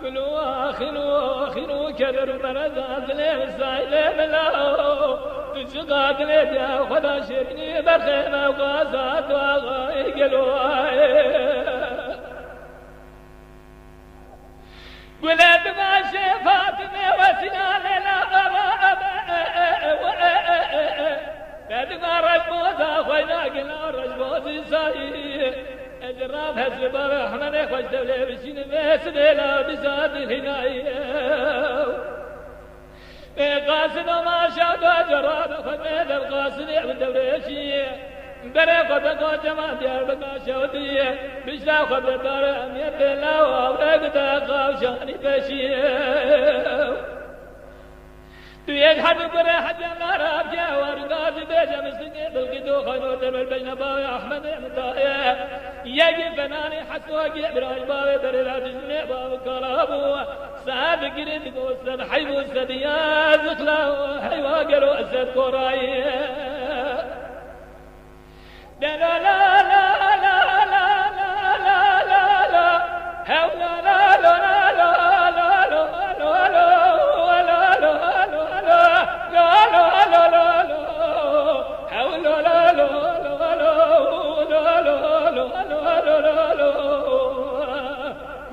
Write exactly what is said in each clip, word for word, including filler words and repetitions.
Xîno, xîno, xîno, keder û mereza dilê min saydê min la. Tu çiqa dilê diya xwe da şêrînî berxê me û gaza tu axayî gelo. Gule dimaşê Fatime Wesîla Leyla. Te dima rejboza xweyna gila rejbozî sayî. Ez rav hesri bavê Ehmedê xweş dewlê bişînim vê sibê la dîsa dilhînayî. Ê qasin o maşa da cera da xwe me dev qasinê bi dewrêşî. Berê xwe be qocema diyar bi kaşewdî. Bişra xwe be dare emiyet bê law awre gide qavşanî peşî. Tu yek hadu bire hediya nara ke war gazi bêje mistingê bilgi do xayno dervel beyne bavê Ahmedê mitaye. Yekî fenanî Heso ki Îbrahîm bavê derê la dijminê bavê kala bû. Sed girî digo sed heyb û sed yazixla û heywa gelo sed korayî.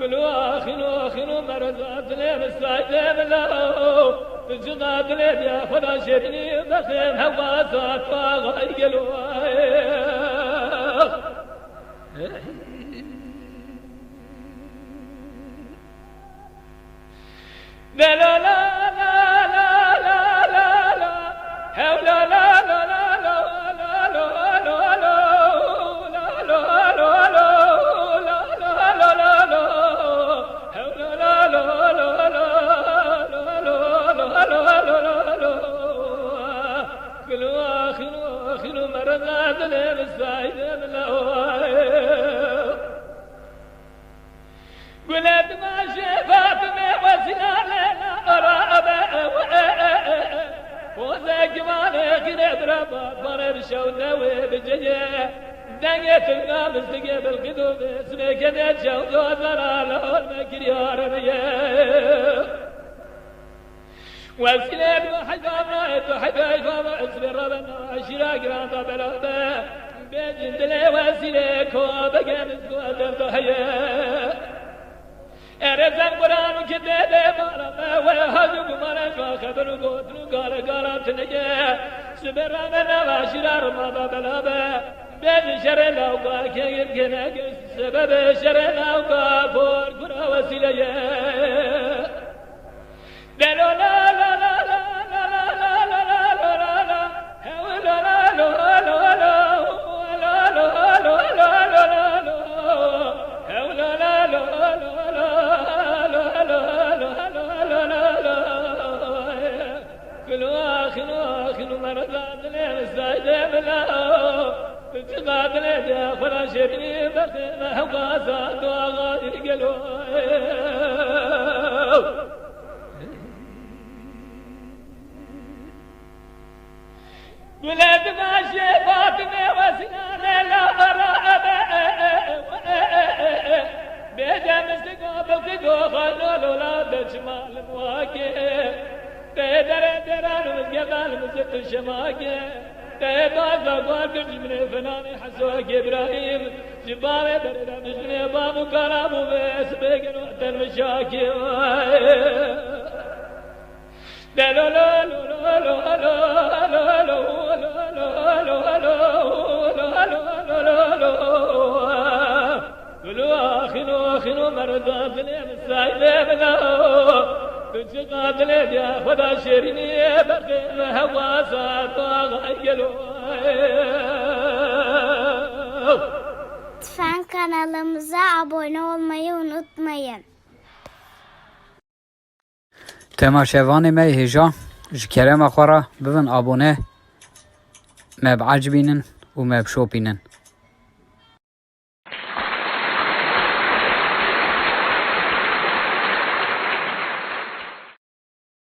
Gulu axîno, axîno, mereza dilê min saydê min la. Tu cida dilê diya xwe da şêrînî bexêm hewasa tu axayî gelo. Gulu axîno, axîno, mereza dilê min saydê min la. Gule dimaşê Fatime Wesîla Leyla. Ara abe. Xozek gimanê xîrê bira batmanê şew newê biceyê. Dengê tinga misligê bilqî do vê sinê kedê çew do zara lor me kiriyariniye. Wesîlê tu heyva me, tu heyva heyva me, ez vê rabe na şîra giran da bela be. Bêjin dilê Wesîlê ko bege min ku ez ev da heye. Erê zen Quran û kitêbê mala me, we haj û gumane ka xeber û gotin û gale gala tineye. Sibê rabe na şîra rima da bela be. Bêjin şerê lawka kegir kene sebebê şerê lawka por kura Wesîleye. Xîno, xîno, xîno, mereza dilê min saydê min la. Tu çiqa dilê diya xwe ra şêrînî bextê me hewqasa tu axayî gelo. Gule dimaşê Fatime Wesîla Leyla. Ara abe. Bêje misliga bilqî do xaylo lola de çima li muhakê. Te derê deran û mizgetan li mizgit û şemakê. Te baza guar kir cimrê fenanê Heso Îbrahîm. Ji bavê derê de dijminê bav û kara bû ve sibê gelo termişakê. Gulu axîno, axîno, merda dilê min saydê min a. Tu çiqa dilê diya xwe da şêrînî bexê min hewasa tu axayî gelo. Lütfen kanalımıza abone olmayı unutmayın. Temaşevanê me yê hêja, Ji kerema xwe re bibin abone, me biecibînin û me bişopînin.